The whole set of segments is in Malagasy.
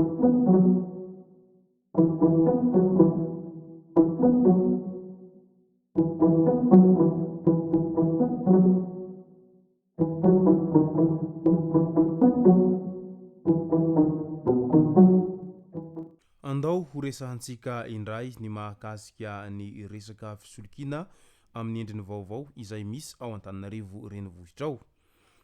Andao ho resahantsika indray ny mahakasika ny resaka fisolokiana amin'ny endriny vaovao izay misy ao Antananarivo renivohitra ao.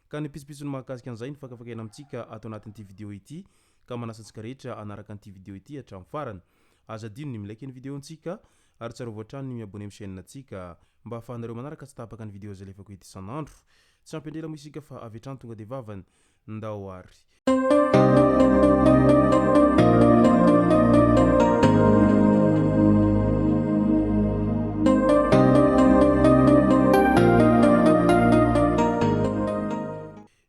Ka ny pitsopitsony mahakasika an'izay no fakafakaina amintsika ato anatin'ity video ity ka manasa antsika rehetra hanaraka an'ity video ity hatramin'ny farany. Aza adino ny mi-like ny video-ntsika ary tsarovy hatrany ny mi-abonner amin'ny chaîne-ntsika mba ahafahanareo manaraka tsy tapaka ny video izay alefako eto isan'andro. Tsy ampy andrela moa isika fa avy hatrany tonga dia vavany. Ndao ary.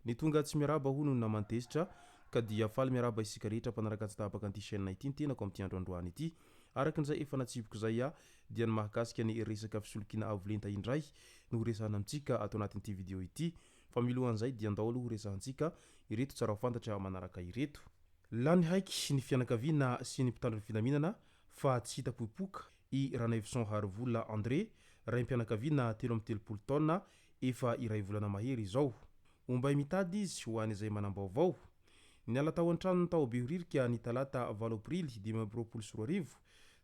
Ny tonga tsy miarahaba hono no naman-tezitra ka dia faly miarahaba isika rehetra mpanaraka tsy tapaka an'ity chaîne ity ny tenako amin'ity andro androany ity. Araka an'izay efa natsipiko izay aho dia ny mahakasika ny resaka fisolokiana avo lenta indray no horesahana amintsika ato anatin'ity video ity. Fa milohan'izay dia ndao aloha horesahantsika ireto tsara ho fantatra manaraka ireto. Lany haiky ny fianakaviana sy ny mpitandro ny filaminana fa tsy hita poipoka i Ranaivoson Harivola André, raim-pianakaviana 33 taona, efa iray volana mahery izao. Ombay mitady izy ho an'izay manam-baovao. Niala tao an-tranony tao Behoririka ny talata valo aprily 2025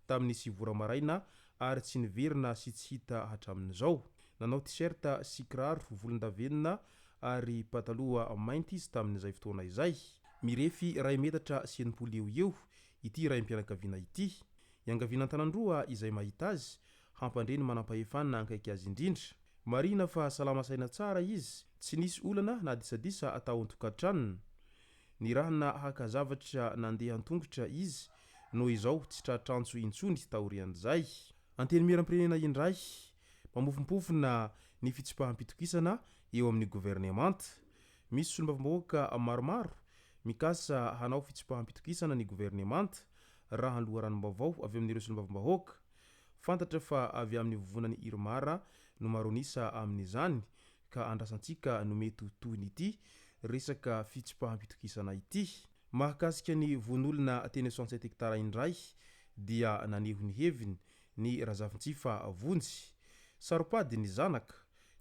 tamin'ny sivy ora maraina ary tsy niverina sy tsy hita hatramin'izao. Nanao t-shirt sy kiraro volondavenona ary pataloha mainty izy tamin'izay fotoana izay. Mirefy iray metatra sy 60 eo ho eo ity raim-pianakaviana ity. Iangaviana an-tanan-droa izay mahita azy hampandre ny manampahefana akaiky azy indrindra. Marihina fa salama saina tsara izy, tsy nisy olana na disadisa tao an-tokantranony. Nirahina haka zavatra nandeha an-tongotra izy noho izao tsy tratr'antso intsony taorian'izay. Antenimierampirenena indray, mamofompofona ny fitsipaham-pitokisana eo amin'ny governemanta. Misy solombavambahoaka maromaro mikasa hanao fitsipaham-pitokisana ny governemanta, raha ny loharanom-baovao avy amin'ireo solombavambahoaka. Fantatra fa avy amin'ny vovonan'ny Irmar no maro an'isa amin'izany ka andrasantsika no mety ho tohin'ity resaka fitsipaham-pitokisana ity. Mahakasika ny vono olona teny Soantsety Hectare indray dia naneho ny heviny ny Razafintsifa Vonjy. Saro-pady ny zanaka.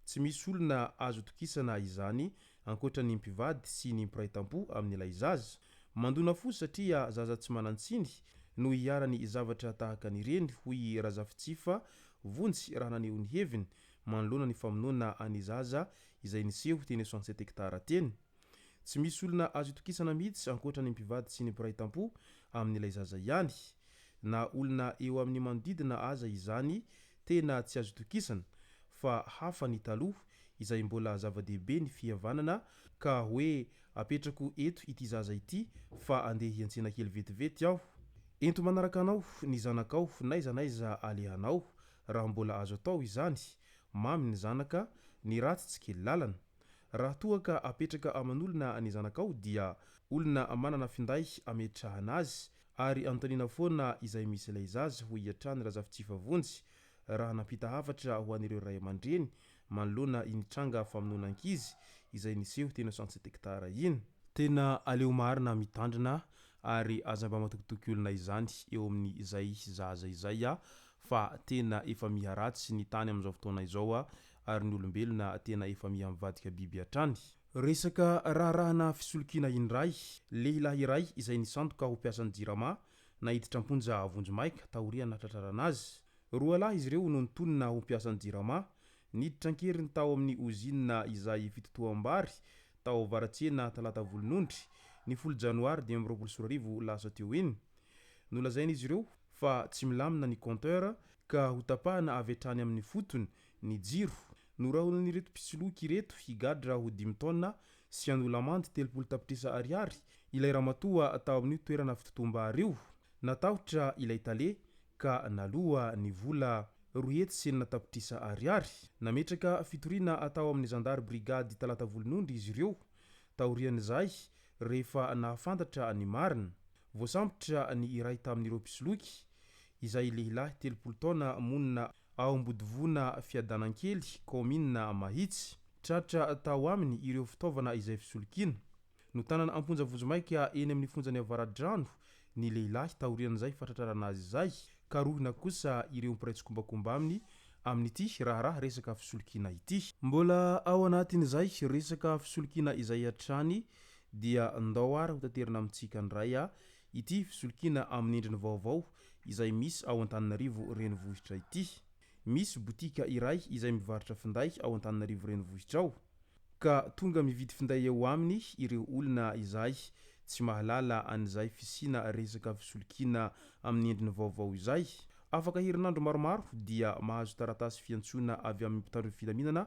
Tsy misy olona azo itokisana izany ankoatra ny mpivady sy ny mpiray tampo amin'ilay zaza. Mandona fo satria zaza tsy manan-tsiny no iharan'ny zavatra tahaka an'ireny, hoy i Razafintsifa Vonjy raha naneho ny heviny manoloana ny famonoana an'ny zaza izay niseho teny Soantsety Hectare teny. Tsy misy olona azo itokisana mihitsy ankoatra ny mpivady sy ny mpiray tampo amin'ilay zaza ihany. Na olona eo amin'ny manodidina aza izany tena tsy azo itokisana fa hafa ny taloha izay mbola zava-dehibe ny fihavanana ka hoe apetrako eto ity zaza ity fa andeha hiantsena kely vetivety aho. Ento manaraka anao ny zanakao n'aiza n'aiza alehanao raha mbola azo atao izany. Mamy ny zanaka, ny ratsy tsy kely lalana. Raha toa ka apetraka aman'olona ny zanakao dia olona manana finday ametrahana azy ary anontaniana foana izay misy ilay zaza hoy hatrany Razafitsifa Vonjy raha nampita hafatra ho an'ireo ray aman-dreny manoloana iny tranga famonoana ankizy izay niseho teny Soantsety Hectare iny. Tena aleo marina mitandrina ary aza mba matokitoky olona izany eo amin'izay zaza izay fa tena efa miha ratsy ny tany amin'izao fotoana izao ary ny olombelona tena efa miha mivadika biby hatrany. Resaka raharahana fisolokiana indray, lehilahy iray izay nisandoka ho mpiasan'ny Jirama naiditra am-ponja vonjimaika taorian'ny nahatratrarana azy. Roa lahy izy ireo no nitonona ho mpiasan'ny Jirama, niditra an-keriny tao amin'ny ozinina izay fitotoam-bary tao Avaratsena Talata Volonondry, ny folo janoary 2025 lasa teo iny. Nolazain'izy ireo fa tsy milamina ny compteur ka hotapahana avy hatrany amin'ny fotony ny jiro. Norahonan'ireto mpisoloky ireto higadra ho dimy taona sy handoa lamandy 30 tapitrisa ariary ilay ramatoa tao amin'io toerana fitotoam-bary io. Natahotra ilay tale ka naloa ny vola 606 tapitrisa ariary. Nametraka fitoriana tao amin'ny zandary brigady Talata Volonondry izy ireo taorian'izay rehefa nahafantatra ny marina. Voasambotra ny iray tamin'ireo mpisoloky, izay lehilahy 30 taona monina ao Ambodivona Fiadanankely, kaominina Mahitsy. Tratra tao aminy ireo fitaovana izay fisolokiana. Notanana am-ponja vonjimaika eny amin'ny fonjan'i Avaradrano ny lehilahy taorian'izay fahatratrarana azy izay. Karohina kosa ireo mpiray tsikombakomba aminy amin'ity raharaha resaka fisolokiana ity. Mbola ao anatin'izay resaka fisolokiana izay hatrany dia ndao ary hotaterina amintsika indray ity fisolokiana amin'ny endriny vaovao izay misy ao Antananarivo renivohitra ity. Misy botika iray izay mivarotra finday ao Antananarivo renivohitra ao. Ka tonga mividy finday eo aminy ireo olona izay tsy mahalala an'izay fisiana resaka fisolokiana amin'ny endriny vaovao izay. Afaka herinandro maromaro dia mahazo taratasy fiantsoana avy amin'ny mpitandro ny filaminana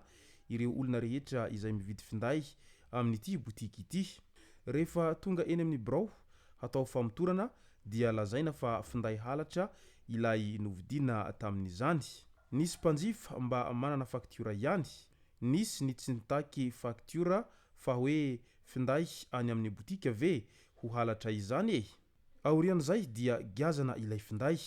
ireo olona rehetra izay mividy finday amin'ity boutique ity. Rehefa tonga eny amin'ny birao hatao famotorana dia lazaina fa finday halatra ilay novidiana tamin'izany. Nisy mpanjifa mba manana faktiora ihany. Nisy ny tsy nitaky faktiora fa hoe finday any amin'ny botika ve ho halatra izany e? Aorian'izay dia giazana ilay finday.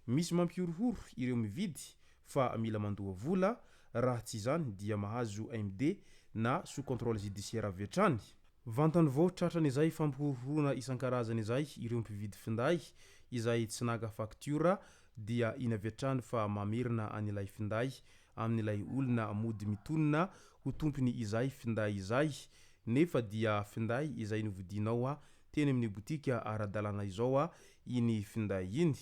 Misy mampihorohoro ireo mividy fa mila mandoa vola, raha tsy izany dia mahazo MD na sous contrôle judiciaire avy hatrany. Vantany vao tratran'izay fampihorohoroana isan-karazany izay ireo mpividy finday izay tsy naka faktiora dia iny avy hatrany fa mamerina an'ilay finday amin'ilay olona mody mitonona ho tompony izay finday izay nefa dia finday izay novidianao teny amin'ny botika ara-dalàna izao iny finday iny.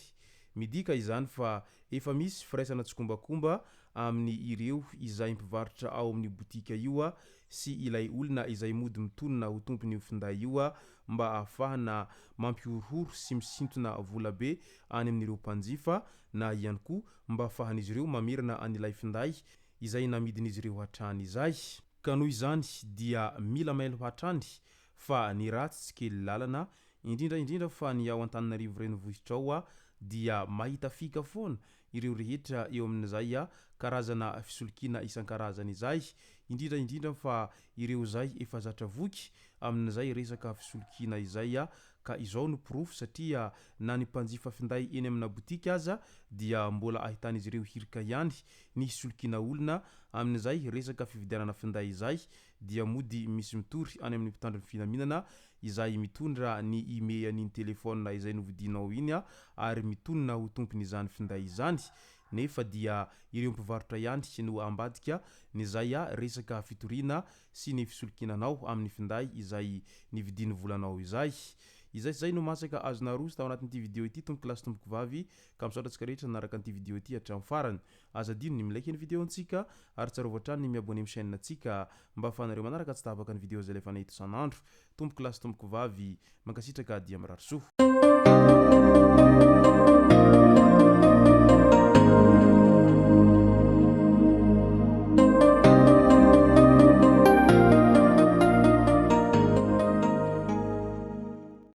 Midika izany fa efa misy firaisana tsikombakomba amin'ny ireo izay mpivarotra ao amin'io botika io sy ilay olona izay mody mitonona ho tompon'io finday io mba ahafahana mampihorohoro sy misintona vola be any amin'ireo mpanjifa na ihany koa mba afahan'izy ireo mamerina an'ilay finday izay namidin'izy ireo hatrany izay. Ka noho izany dia mila mailo hatrany fa ny ratsy tsy kely lalana, indrindra indrindra fa ny ao Antananarivo renivohitra ao dia mahita fika foana ireo rehetra eo amin'izay karazana fisolokiana isan-karazany izay, indrindra indrindra fa ireo izay efa zatra voky amin'izay resaka fisolokiana izay ka izao no porofo satria na ny mpanjifa finday eny amina boutique aza dia mbola ahitan'izy ireo hirika ihany ny hisolokiana olona amin'izay resaka fividianana finday izay dia mody misy mitory any amin'ny mpitandro ny filaminana izay mitondra ny IMEI an'iny telefaonina izay novidianao iny ary mitonona ho tompon'izany finday izany nefa dia ireo mpivarotra ihany no ambadika n'izay resaka fitoriana sy ny fisolokiana anao amin'ny finday izay nividian'ny volanao izay. Izay sy izay no masaka azo naroso tao anatin'ity video ity tompoko lahy sy tompoko vavy ka misaotra antsika rehetra nanaraka an'ity video ity hatramin'ny farany. Aza adino ny mi-like ny video antsika ary tsarovy hatrany ny mi-abonner amin'ny chaîne antsika mba ahafahanareo manaraka tsy tapaka ny video izay alefanay eto isan'andro. Tompoko lahy sy tompoko vavy, mankasitraka dia mirary soa.